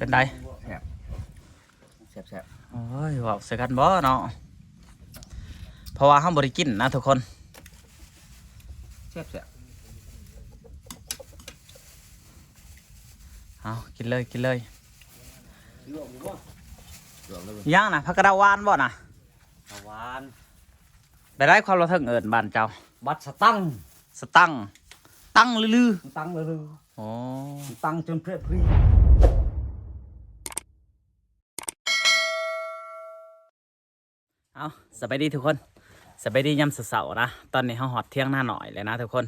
ປັນໃດ? ແຊບ ແຊບໆ ໂອ້ຍ ເວົ້າໃສ່ກັນບໍ່ເນາະ ເພາະວ່າເຮົາບໍ່ໄດ້ກິນນະທຸກຄົນ. ແຊບໆ ເອົາ ກິນເລີຍ ກິນເລີຍ. ຍັງນະ ຜັກກະເດົາຫວານບໍ່ນະ? ຫວານ. ໄປໄດ້ຄວາມລະເທິງເອີ້ນບ້ານເຈົ້າ? ບັດສະຕັງ. ສະຕັງ. ຕັງລືໆ. ຕັງລືໆ. ອໍ ຕັງຈົນເພຣະພຣີ. ເອົາ ສະບາຍດີທຸກຄົນ ສະບາຍດີຍາມເຊົ້າໆນະ. ຕອນນີ້ເຮົາຮອດຖຽງນານ້ອຍແລ້ວນະທຸກຄົນ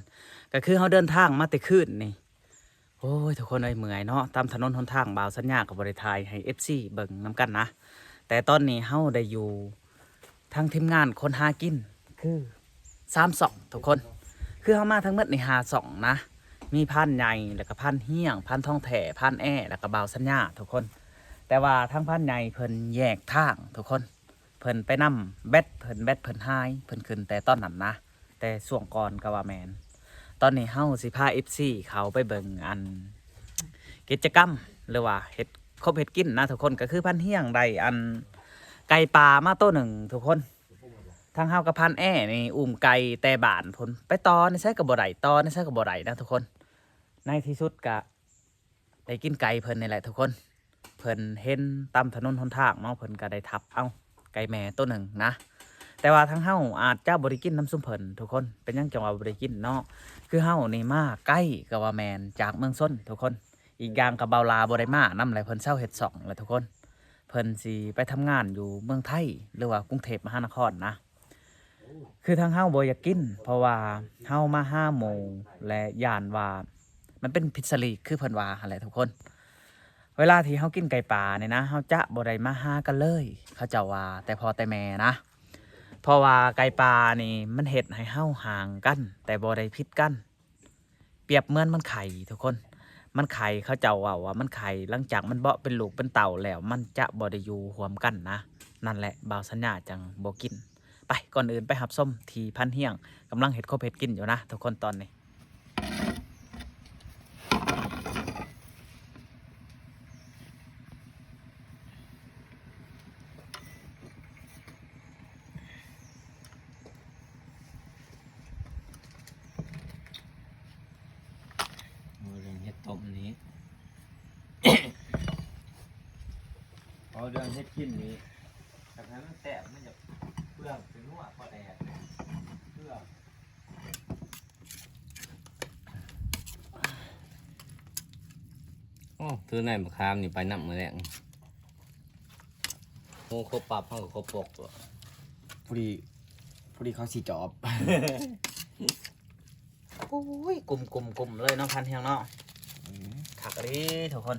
ກໍຄືເຮົາເດີນທາງມາແຕ່ຄືນນີ້. ໂອ້ຍ ທຸກຄົນເອີຍ ເມື່ອຍເນາະ ຕາມຖະໜົນຫົນທາງ ບ່າວສັນຍາກໍບໍ່ໄດ້ຖ່າຍໃຫ້ເອັຟຊີເບິ່ງນຳກັນນະ. ແຕ່ຕອນນີ້ເຮົາໄດ້ຢູ່ທາງທີມງານຄົນຫາກິນ ຄືສາມຊ່ອງທຸກຄົນ ຄືເຮົາມາທັງໝົດນີ້ຫ້າຊ່ອງນະ ມີພານໃຫຍ່ ແລ້ວກໍພານຮຽງ ພານທອງແທ້ ພານແອ ແລ້ວກໍບ່າວສັນຍາທຸກຄົນ. ແຕ່ວ່າທາງພານໃຫຍ່ເພິ່ນແຍກທາງທຸກຄົນ ເພິ່ນໄປນຳແບັດເພິ່ນ ແບັດເພິ່ນຫາຍ ເພິ່ນຂຶ້ນແຕ່ຕອນນັ້ນນະ ແຕ່ຊ່ວງກ່ອນກໍວ່າແມ່ນ. ຕອນນີ້ເຮົາຊິພາເອັຟຊີເຂົ້າໄປເບິ່ງອັນກິດຈະກຳ ຫຼືວ່າເຮັດຄົບເຮັດກິນນະທຸກຄົນ ກໍຄືພານຮຽງໄດ້ອັນໄກ່ປ່າມາໂຕໜຶ່ງທຸກຄົນ. ທາງເຮົາກັບພານແອນີ້ອຸ້ມໄກ່ແຕ່ບ້ານພຸ້ນ ໄປຕໍ່ໃນໃສກໍບໍ່ໄດ້ ຕໍ່ໃນໃສກໍບໍ່ໄດ້ນະທຸກຄົນ. ໃນທີ່ສຸດກະ ໄດ້ກິນໄກ່ເພິ່ນນີ້ແຫຼະທຸກຄົນ ເພິ່ນເຫັນຕາມຖະໜົນຫົນທາງເນາະ ເພິ່ນກໍໄດ້ທັບເອົາໄກ່ແມ່ໂຕໜຶ່ງນະ. ແຕ່ວ່າທາງເຮົາອາດຈະບໍ່ໄດ້ກິນນຳຊຸມເພິ່ນທຸກຄົນ. ເປັນຫຍັງຈັ່ງວ່າບໍ່ໄດ້ກິນເນາະ? ຄືເຮົານີ້ມາໄກກໍວ່າແມ່ນຈາກເມືອງຊົນທຸກຄົນ ອີກຢ່າງກໍບ່າວຫຼ້າບໍ່ໄດ້ມານຳແຫຼະ ເພິ່ນເຊົາເຮັດຊ່ອງແຫຼະທຸກຄົນ ເພິ່ນຊິໄປທຳງານຢູ່ເມືອງໄທ ຫຼືວ່າກຸງເທບມະຫານະຄອນນະ. ຄືທາງເຮົາບໍ່ຢາກກິນ ເພາະວ່າເຮົາມາຫາໝູ່ ແລະ ຢ້ານວ່າມັນເປັນພິດສະລີກ ຄືເພິ່ນວ່າຫັ້ນແຫຼະທຸກຄົນ. ເວລາທີ່ເຮົາກິນໄກ່ປ່ານີ້ນະ ເຮົາຈະບໍ່ໄດ້ມາຫາກັນເລີຍ ເຂົາເຈົ້າວ່າ ແຕ່ພໍ່ແຕ່ແມ່ນະ. ເພາະວ່າໄກ່ປ່ານີ້ມັນເຮັດໃຫ້ເຮົາຫ່າງກັນ ແຕ່ບໍ່ໄດ້ຜິດກັນ. ປຽບເໝືອນມັນໄຂ່ທຸກຄົນ ມັນໄຂ່ ເຂົາເຈົ້າເວົ້າວ່າມັນໄຂ່ ຫຼັງຈາກມັນເບາະເປັນລູກເປັນເຕົ້າແລ້ວ ມັນຈະບໍ່ໄດ້ຢູ່ຮ່ວມກັນນະ. ນັ້ນແຫຼະ ບ່າວສັນຍາຈັ່ງບໍ່ກິນ. ໄປ ກ່ອນອື່ນໄປຮັບຊົມທີ່ພານຮຽງກຳລັງເຮັດຄົບເຮັດກິນຢູ່ນະທຸກຄົນຕອນນີ້. ເວົ້າເລື່ອງເຮັດຕົ້ມນີ້ ເວົ້າເລື່ອງເຮັດກິນນີ້ ຢາກໃຫ້ມັນແຊບ ມັນຢາກເປືອງເປັນຫົວ ພໍແດກເປືອງ. ໂອ້ ຖືໃນບັກຂາມນີ້ໄປນຳມື້ແລງ. ໂອ້ ຄົບປັບ ເຮົາກໍຄົບປົກຕົວະ ພໍດີ ພໍດີເຂົາຊິຈອບ. ໂອ້ຍ ກຸມໆໆເລີຍເນາະ ພານຮຽງເນາະ. ອືມ ຄັກອີ່ຫຼີທຸກຄົນ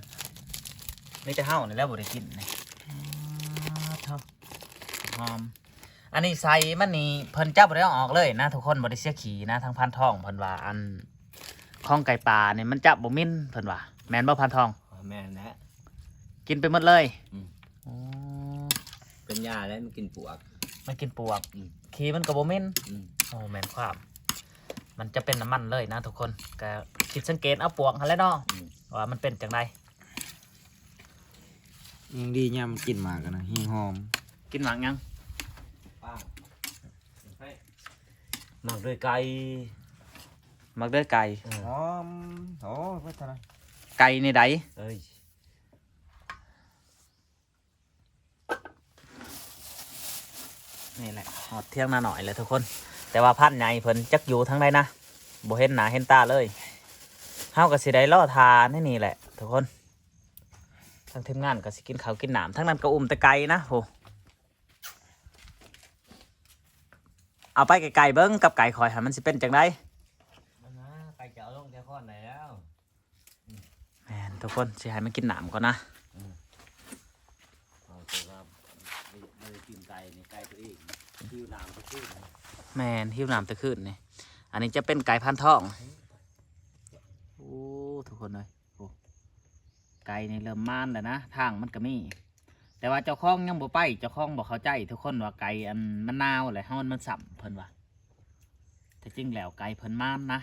ມີແຕ່ເຮົານີ້ແຫຼະບໍ່ໄດ້ກິນນີ້. ອາ ເທົ່າ ຫອມ. ອັນນີ້ໃສ່ມັນນີ້ເພິ່ນຈະບໍ່ໄດ້ເອົາອອກເລີຍນະທຸກຄົນ ບໍ່ໄດ້ເສຍຂີ້ນະ. ທາງພານທອງເພິ່ນວ່າ ອັນ ຂອງໄກ່ປ່ານີ້ມັນຈະບໍ່ເໝັນ ເພິ່ນວ່າ. ແມ່ນບໍ່ພານທອງ? ແມ່ນແຫຼະ ກິນໄປໝົດເລີຍ. ອືມ ອໍ ເປັນຢາແລ້ວມັນກິນປວກ ມັນກິນປວກ. ອືມ ຂີ້ມັນກໍບໍ່ເໝັນ. ອືມ ໂອ້ ແມ່ນຄວາມ ມັນຈະເປັນນ້ຳມັນເລີຍນະທຸກຄົນ. ກໍຜິດສັງເກດເອົາປວກຫັ້ນແຫຼະເນາະ. ອືມ ວ່າມັນເປັນຈັ່ງໃດ. ຍັງດີຍາມກິນໝາກອັນນະ ແຮງຫອມ. ກິນໝາກຫຍັງ? ໝາກເດືອຍໄກ່ ໝາກເດືອຍໄກ່. ເອີ ຫອມ. ໂອ້ ໄປທາງນັ້ນ ໄກ່ນີ້ໃດ. ເອີຍ ນີ້ແຫຼະ ຮອດຖຽງນານ້ອຍແລ້ວທຸກຄົນ. ແຕ່ວ່າພານໃຫຍ່ເພິ່ນຈັກຢູ່ທາງໃດນະ ບໍ່ເຫັນໜ້າເຫັນຕາເລີຍ. ເຮົາກໍຊິໄດ້ລໍຖ້າໃນນີ້ແຫຼະທຸກຄົນ. ທາງທີມງານກໍຊິກິນເຂົ້າກິນນ້ຳ. ທາງນັ້ນກໍອຸ້ມແຕ່ໄກ່ນະ ໂຫ. ເອົາໄປໃກ້ໆເບິ່ງກັບໄກ່ຂ້ອຍຫັ້ນ ມັນຊິເປັນຈັ່ງໃດ. ມັນນະ ໄກ່ຈະເອົາລົງແຕ່ຄອນໄດ້ແລ້ວ. ແມ່ນທຸກຄົນ ຊິໃຫ້ມັນກິນນ້ຳກ່ອນນະ. ອືມ ເອົາແຕ່ວ່າບໍ່ໄດ້ກິນໄກ່ນີ້ ໄກ່ຕົວເອງຫິວນ້ຳແຕ່ຄືນ. ແມ່ນ ຫິວນ້ຳແຕ່ຄືນນີ້. ອັນນີ້ຈະເປັນໄກ່ພານທອງ. ໂອ້ ທຸກຄົນເອີຍ ໂອ້ ໄກ່ນີ້ເລີ່ມມານແລ້ວນະ ທາງມັນກໍມີ ແຕ່ວ່າເຈົ້າຂອງຍັງບໍ່ໄປ. ເຈົ້າຂອງບໍ່ເຂົ້າໃຈທຸກຄົນວ່າໄກ່ອັນມັນໜາວ ແລະ ຮ້ອນມັນຊ້ຳ ເພິ່ນວ່າ. ແຕ່ຈິງແລ້ວໄກ່ເພິ່ນມານນະ.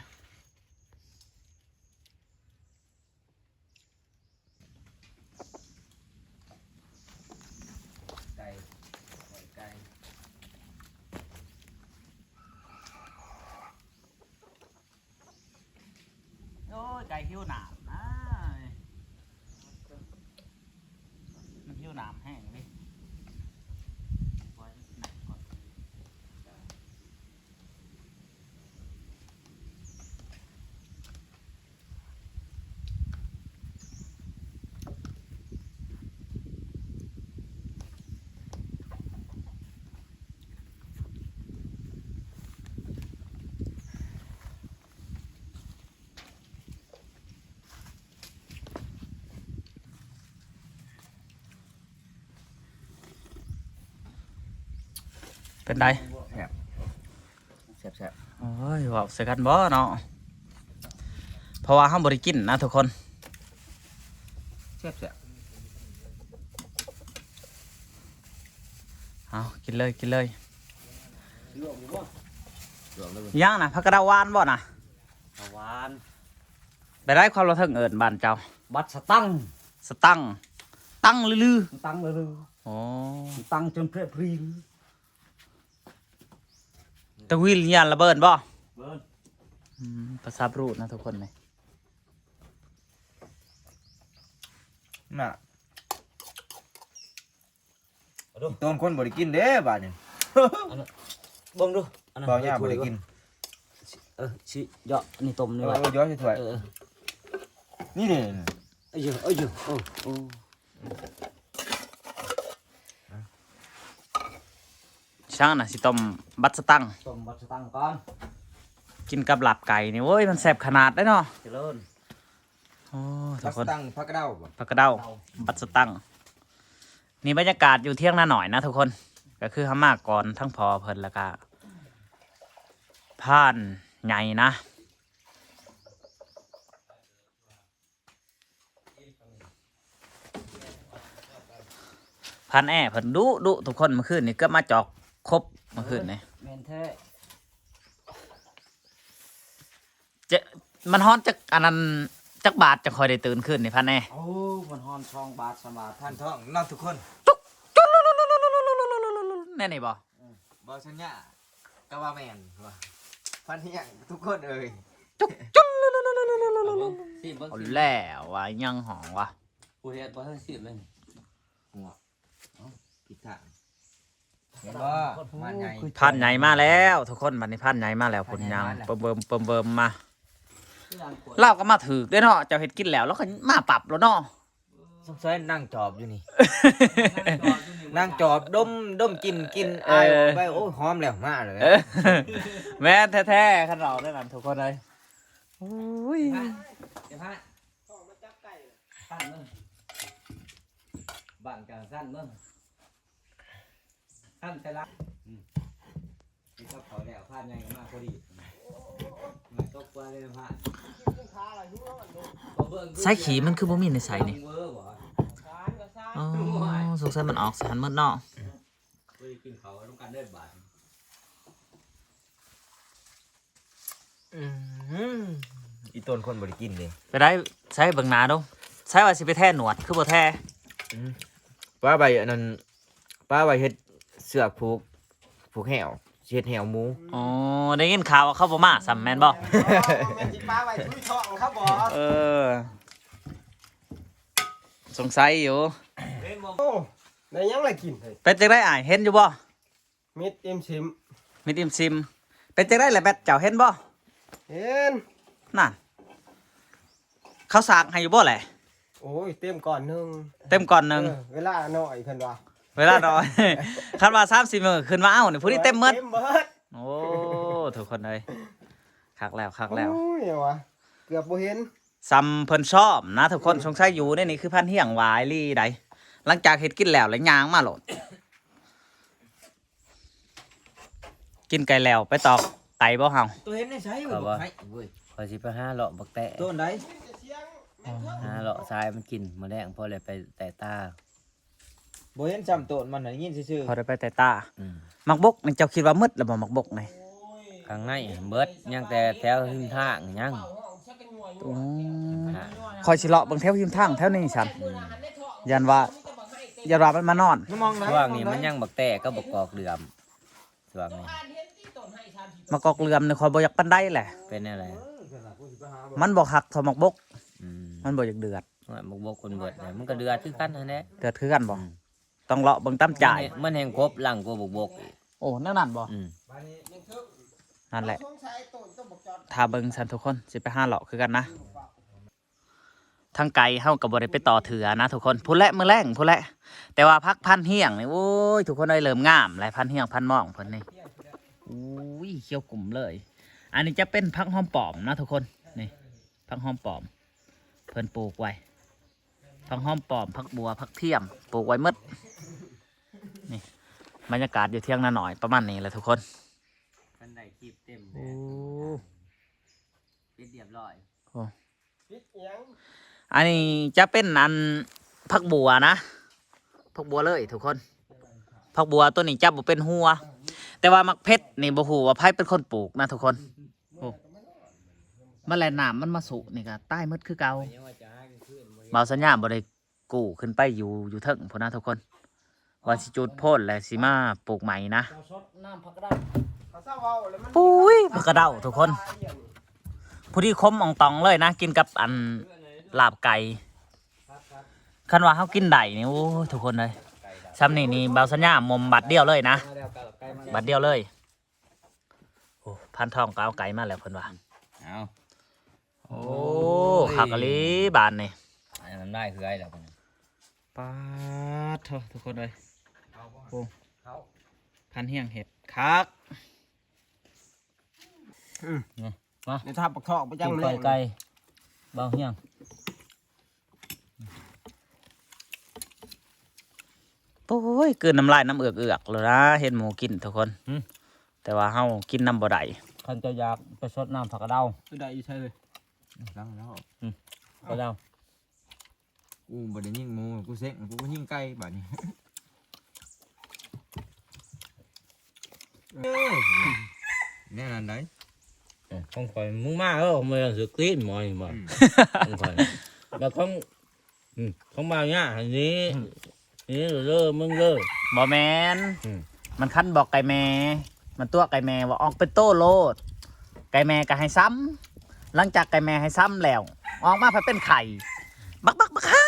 ໂອ້ຍ ໄກ່ຫິວນ້ຳນະ ມັນຫິວນ້ຳແຮງເດ້. ເປັນໃດ? ແຊບ ແຊບໆ. ໂອ້ຍ ເວົ້າໃສ່ກັນບໍ່ເນາະ ເພາະວ່າເຮົາບໍ່ໄດ້ກິນນະທຸກຄົນ. ແຊບໆ. ເອົາ ກິນເລີຍ ກິນເລີຍ. ລວກຢູ່ບໍ່? ລວກເລີຍ. ຫຍັງນະ? ຜັກກະເດົາຫວານບໍ່ນະ? ຫວານ. ໄປໄດ້ ຄວາມລາວເທິງເອີ້ນບ້ານເຈົ້າ? ບັດສະຕັງ. ສະຕັງ. ຕັງລືໆ. ຕັງລືໆ. ອໍ ຕັງຈົນເພຣະພຣິງ. ຕະວິລຍານລະເບີນບໍ່? ເບີນ. ອືມ ພາສາບຣູດນະທຸກຄົນນີ້ ນະ. ໂຕນຄົນບໍ່ໄດ້ກິນເດ້ບາດນີ້ ອັນນັ້ນເບິ່ງດູ ອັນນັ້ນ ເບົາຫຍ້າບໍ່ໄດ້ກິນ. ເອີ ຊິເຍາະອັນນີ້ຕົ້ມນີ້ໄວ້ ເອີ ເຍາະໃສ່ຖ້ວຍ ເອີ ນີ້ເດ້ ເອີ ເອີ ໂອ້ ໂອ້ ຊ່າງນະ ຊິຕົ້ມບັດສະຕັງ ຕົ້ມບັດສະຕັງກ່ອນ ກິນກັບລາບໄກ່ນີ້ ໂອ້ຍ ມັນແຊບຂະໜາດເດ້ເນາະ ຈະເລີນ. ໂອ້ ທຸກຄົນ ບັດສະຕັງ ຜັກກະເດົາບໍ່? ຜັກກະເດົາ ເດົາ ບັດສະຕັງ. ນີ້ບັນຍາກາດຢູ່ຖຽງນານ້ອຍນະທຸກຄົນ ກໍຄືເຮົາມາກ່ອນທັງພໍ່ເພິ່ນ ແລ້ວກະພານໃຫຍ່ນະ ພານແອເພິ່ນດຸໆ ທຸກຄົນ ມື້ຄືນນີ້ເກືອບມາຈອກຄົບ ມື້ຄືນນີ້ ແມ່ນແທ້. ຈະ ມັນຮອນຈັກອັນນັ້ນ ຈັກບາດຈັ່ງຄ່ອຍໄດ້ຕື່ນຄືນນີ້ ພັນແອ? ໂອ້ ມັນຮອນສອງບາດ ສາມບາດ ທາງທ້ອງເນາະທຸກຄົນ ຈຸກຈຸກ ແນວນີ້ບໍ່? ເອີ ບໍ່ສັນຍາກໍວ່າແມ່ນວ່າ ພັນແຮງທຸກຄົນເອີຍ ຈຸກຈຸກ ເອົາແລ້ວວ່າຍັງຫ້ອງວ່າ ຜູ້ເຮັດບໍ່ທັນຊີມເລີຍ ຫົວ ເອົ້າ ຜິດທາງ. ເຫັນບໍ່? ພານໃຫຍ່ ພານໃຫຍ່ມາແລ້ວທຸກຄົນ ບັດນີ້ພານໃຫຍ່ມາແລ້ວ ພານໃຫຍ່ມາແລ້ວ ພຸ້ນຍ່າງເບິ່ມໆ ມາ ລາວກໍມາຖືກເດ້ເນາະ ເຈົ້າເຮັດກິນແລ້ວ ລາວກໍມາປັບໂລດເນາະ ສົງໄສນັ່ງຈອບຢູ່ນີ້ ນັ່ງຈອບ ດົມ ດົມກິ່ນ ກິ່ນ ເອີ ອາຍອອກໄປ ໂອ້ຍ ຫອມແລ້ວ ມາເລີຍ ເອີ ແມ່ນແທ້ໆ ຄັນເວົ້າແນວນັ້ນທຸກຄົນເອີຍ ໂອ້ຍ ເຈົ້າພານ ເຈົ້າພານ ຊັ້ນເບິ່ງ ບັງຈັງຊັ້ນເບິ່ງ ຂັ້ນແຕ່ລະ ອືມ ກິນກັບເຂົ້າແລ້ວ ພານໃຫຍ່ກໍມາພໍດີ ມາຕົກປາເລີຍພານ ໃສ່ຂີ້ມັນຄືບໍ່ມີໃນໃສ່ນີ້ ເບິ່ງເວີບໍ່ ອໍ ສົງໄສມັນອອກໃສ່ຫັ້ນໝົດເນາະ ບໍ່ໄດ້ກິນເຂົ້ານຳກັນເດີບາດ. ອືມ ອີ່ຕົນຄົນບໍ່ໄດ້ກິນເດ້ ໄປໄດ້ ໃຊ້ເບິ່ງໜ້າດູ ໃຊ້ວ່າຊິໄປແທ້ໜວດ ຄືບໍ່ແທ້ ອືມ ປະໄວ້ອັນນັ້ນ ປະໄວ້ເຮັດເຊືອກຜູກ ຜູກແຮ້ວ ຊິເຮັດແຮ້ວໝູ ອໍ ໄດ້ຍິນຂ່າວວ່າເຂົາບໍ່ມາຊ້ຳແມ່ນບໍ່? ແມ່ນຊິປະໄວ້ທຸຍທ້ອງເຂົາບໍ່? ເອີ ສົງໄສຢູ່ ເຫັນບໍ່? ໂອ້ ໄດ້ຫຍັງລະກິນເຮີ້ຍ ເປັນຈັ່ງໃດອ້າຍ ເຫັນຢູ່ບໍ່? ມິດອີ່ມຊິມ ມິດອີ່ມຊິມ ເປັນຈັ່ງໃດລະແບັດ ເຈົ້າເຫັນບໍ່? ເຫັນ ນັ້ນ ເຂົາສາກໃຫ້ຢູ່ບໍ່ແຫຼະ? ໂອ້ຍ ເຕັມກ່ອນໜຶ່ງ ເຕັມກ່ອນໜຶ່ງ ເອີ ເວລາໜ້ອຍເພິ່ນວ່າ ເວລາໜ້ອຍ ຄັນວ່າສາມສີ່ມື້ຂຶ້ນມາເອົານີ້ ຜູ້ນີ້ເຕັມໝົດ ເຕັມໝົດ ໂອ້ ທຸກຄົນເອີຍ ຄັກແລ້ວ ຄັກແລ້ວ ໂອ້ຍ ຫຍັງຫວະ ເກືອບບໍ່ເຫັນ ສ່ຳເພິ່ນຊ້ອມນະທຸກຄົນ ອືມ ສົງໄສຢູ່ໃນນີ້ຄືພັນຮຽງຫວາຍລີໃດ໋ ຫຼັງຈາກເຮັດກິນແລ້ວລະຍ່າງມາໂລດ ກິນໄກ່ແລ້ວໄປຕອກໄກ່ບໍ່ເຮົາ ໂຕເຫັນໃນໃສເວີຍ ຂ້ອຍບໍ່ ບັກໄຮເວີຍ ຂ້ອຍຊິໄປຫາເລາະບັກແຕະ ໂຕໃດ ຫາເລາະຊາຍມັນກິນ ມື້ແລງພໍໄດ້ໄປແຕະຕາ ບໍ່ເຫັນຊ້ຳໂຕນມັນ ໄດ້ຍິນຊື່ໆ ພໍໄດ້ໄປແຕະຕາ ອືມ ໝາກບົກນີ້ເຈົ້າຄິດວ່າໝົດແລ້ວບໍ່ ໝາກບົກນີ້? ຂ້າງໃນເບິດ ຍັງແຕ່ແຖວຮິມທາງຍັງ ອືມ ຂ້ອຍຊິເລາະເບິ່ງແຖວຮິມທາງແຖວນີ້ຊັ້ນ ອືມ ຢ້ານວ່າ ຢ້ານວ່າມັນມານອນ ຊ່ວງນີ້ມັນຍັງບັກແຕກັບບັກກອກເຫຼືອມ ຊ່ວງນີ້ ໝາກກອກເຫຼືອມນີ້ຂ້ອຍບໍ່ຢາກປານໃດແຫຼະ ເປັນແນວໃດ? ມັນບໍ່ຄັກເທົ່າໝາກບົກ ອືມ ມັນບໍ່ຢາກເດືອດ. ໝາກບົກຄົນເບີດນະ ມັນກໍເດືອດຄືກັນຫັ້ນແຫຼະ ເດືອດຄືກັນບໍ່? ອືມ ຕ້ອງເລາະເບິ່ງຕາມໃຈ ມັນແຮ່ງ ມັນແຮ່ງກົບຫຼັງກວ່າໝາກບົກອີກ. ໂອ້ ແນວນັ້ນບໍ່? ອືມ ນັ້ນແຫຼະ ຖ້າເບິ່ງຊັ້ນທຸກຄົນ ຊິໄປຫາເລາະຄືກັນນະ. ທາງໄກເຮົາກໍບໍ່ໄດ້ໄປຕໍ່ເທື່ອນະທຸກຄົນ ພຸ້ນແຫຼະ ມື້ແລງພຸ້ນແຫຼະ. ແຕ່ວ່າຜັກພັນຮຽງນີ້ ໂອ້ຍ ທຸກຄົນເອີຍ ເລີ່ມງາມແລ້ວ ພັນຮຽງພັນມອງເພິ່ນນີ້ ໂອ້ຍ ຂຽວກຸ້ມເລີຍ. ອັນນີ້ຈະເປັນຜັກຫອມປ້ອມນະທຸກຄົນ ນີ້ ຜັກຫອມປ້ອມ ເພິ່ນປູກໄວ້ ຜັກຫອມປ້ອມ ຜັກບົ່ວ ຜັກທຽມ ປູກໄວ້ໝົດ. ນີ້ ບັນຍາກາດຢູ່ທຽງນານ້ອຍປະມານນີ້ແຫຼະທຸກຄົນ. ເພິ່ນໄດ້ຄລິບເຕັມ ໂອ້ ປິດຮຽບຮ້ອຍ ໂອ້ ປິດຫຍັງ? ອັນນີ້ຈະເປັນອັນຜັກບົ່ວນະ ຜັກບົ່ວເລີຍທຸກຄົນ. ຜັກບົ່ວໂຕນີ້ຈະບໍ່ເປັນຫົວ ແຕ່ວ່າໝາກເຜັດນີ້ບໍ່ຮູ້ວ່າໃຜເປັນຄົນປູກນະທຸກຄົນ. ໂອ້ ມາແລ່ນນ້ຳມັນມາສຸນີ້ກໍຕາຍໝົດຄືເກົ່າ. ບ່າວສັນຍາບໍ່ໄດ້ກູ້ຂຶ້ນໄປຢູ່ ຢູ່ເທິງພຸ້ນນະທຸກຄົນ ວ່າຊິຈຸດໂພນແລ້ວຊິມາປູກໃໝ່ນະ. ປຸ້ຍ ຜັກກະເດົາທຸກຄົນ ພໍດີຂົມອ່ອງຕອງເລີຍນະ ກິນກັບອັນລາບໄກ່. ຄັນວ່າເຮົາກິນໄດ້ນີ້ ໂອ້ຍ ທຸກຄົນເອີຍ ຊ່ຳນີ້ນີ້ບ່າວສັນຍາໝົ່ມບາດດຽວເລີຍນະ ບາດດຽວເລີຍ. ໂອ້ ພັນທອງກໍເອົາໄກ່ມາແລ້ວເພິ່ນວ່າ ເອົາ ໂອ້ ໂອ້ຍ ຄັກອີ່ຫຼີບາດນີ້ ນ້ຳລາຍເຮືອຍແລ້ວບັດນີ້. ປາດໂທ້ ທຸກຄົນເອີຍ ໂອ້ ພັນຮຽງເຮັດຄັກ. ອືມ ມາ ໄດ້ທັບບັກທອກໄປຈັກ ປີ້ງ ແລ້ວ ໄກ່ ບ່າວຮຽງ. ໂອ້ຍ ກືນນ້ຳລາຍນ້ຳເອືອກໆໂລດນະ ເຫັນໝູກິນທຸກຄົນ ຫືມ ແຕ່ວ່າເຮົາກິນນຳບໍ່ໄດ້. ຄັນເຈົ້າຢາກໄປຊົດນ້ຳຜັກກະເດົາ ໄດ້ຢູ່ໃສເອີຍ? ຫຼັງແລ້ວ ອືມ ກະເດົາ ກູບໍ່ໄດ້ຍິງໝູ ກູເສັງ ກູກໍຍິງໄກ່ບາດນີ້. ເອີຍ ແນວນັ້ນໃດ ເອີ ຂອງຂ້ອຍ ມຶງມາເອີ ເມື່ອສະກຣີນໝໍນີ້ບໍ່ ອືມ ຂອງຂ້ອຍ ແລ້ວຂອງ ອືມ ຂອງບ່າວຍາຫັ້ນນີ້ ອືມ ນີ້ເດີ ມຶງເດີ ບໍ່ແມ່ນ ອືມ ມັນຄັນບອກໄກ່ແມ່ ມັນຕົວະໄກ່ແມ່ວ່າອອກເປັນໂຕໂລດ ໄກ່ແມ່ກໍໃຫ້ຊ້ຳ. ຫຼັງຈາກໄກ່ແມ່ໃຫ້ຊ້ຳແລ້ວ ອອກມາພັດເປັນໄຂ່ ບັກໆບັກຮະ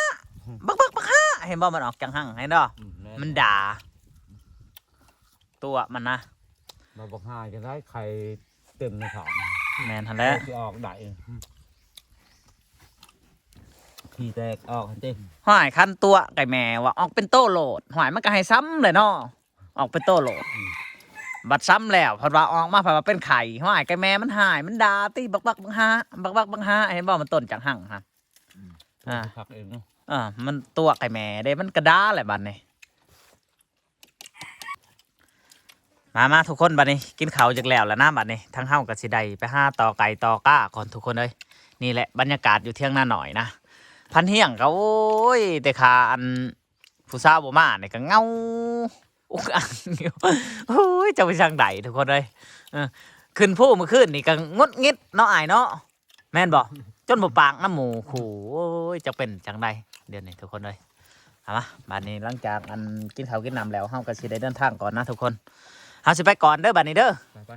ບັກໆບັກຮະ ເຫັນບໍ່? ມັນອອກຈັງຮັ່ງ ເຫັນບໍ່? ອືມ ແມ່ນ ມັນດ່າ ຕົວະມັນນະ ມາບັກຮະຈັ່ງໃດ ໄຂ່ເຕັມໃນທ້ອງ ແມ່ນຫັ້ນແຫຼະ ຊິອອກໄດ້ ອືມ ຂີ້ແຕກອອກຫັ້ນຕິ. ຫ້ວຍ ຄັນຕົວະໄກ່ແມ່ວ່າອອກເປັນໂຕໂລດ ຫ້ວຍ ມັນກໍໃຫ້ຊ້ຳແຫຼະເນາະ ອອກເປັນໂຕໂລດ ອືມ ບັດຊ້ຳແລ້ວ ພັດວ່າອອກມາ ພັດວ່າເປັນໄຂ່ ຫ້ວຍ ໄກ່ແມ່ມັນຮ້າຍ ມັນດ່າຕິ ບັກໆບັກຮະ ບັກໆບັກຮະ ເຫັນບໍ່? ມັນຕົ້ນຈັກຮັ່ງຫັ້ນ ອືມ ອ່າ ມັນຕົວະໄກ່ແມ່ເດ້ ມັນກະດ່າແຫຼະບັດນີ້. ມາໆ ທຸກຄົນ ບັດນີ້ກິນເຂົ້າຈັກແລ້ວແລ້ວນະ ບັດນີ້ທາງເຮົາກໍຊິໄດ້ໄປຫາຕໍ່ໄກ່ຕໍ່ກາກ່ອນທຸກຄົນເອີຍ. ນີ້ແຫຼະບັນຍາກາດຢູ່ທຽງນານ້ອຍນະ ພັນຮຽງກໍ ໂອ້ຍ ແຕ່ຂາອັນຜູ້ສາວບໍ່ມານີ້ກໍເຫງົາອຸກອັ່ງຢູ່ ໂອ້ຍ ຈະໄປທາງໃດທຸກຄົນເອີຍ. ເອີ ຂຶ້ນພູມື້ຄືນນີ້ກໍຫງຸດຫງິດເນາະ ອ້າຍເນາະ. ແມ່ນບໍ່? ຈົນບໍ່ປາກນຳໝູ່ຄູ່ ໂອ້ຍ ຈັກເປັນຈັ່ງໃດດຽວນີ້ທຸກຄົນເອີຍ. ເອົາມາ ບາດນີ້ຫຼັງຈາກອັນກິນເຂົ້າກິນນ້ຳແລ້ວ ເຮົາກໍຊິໄດ້ເດີນທາງກ່ອນນະທຸກຄົນ. ເຮົາຊິໄປກ່ອນເດີບາດນີ້ເດີ ໄປ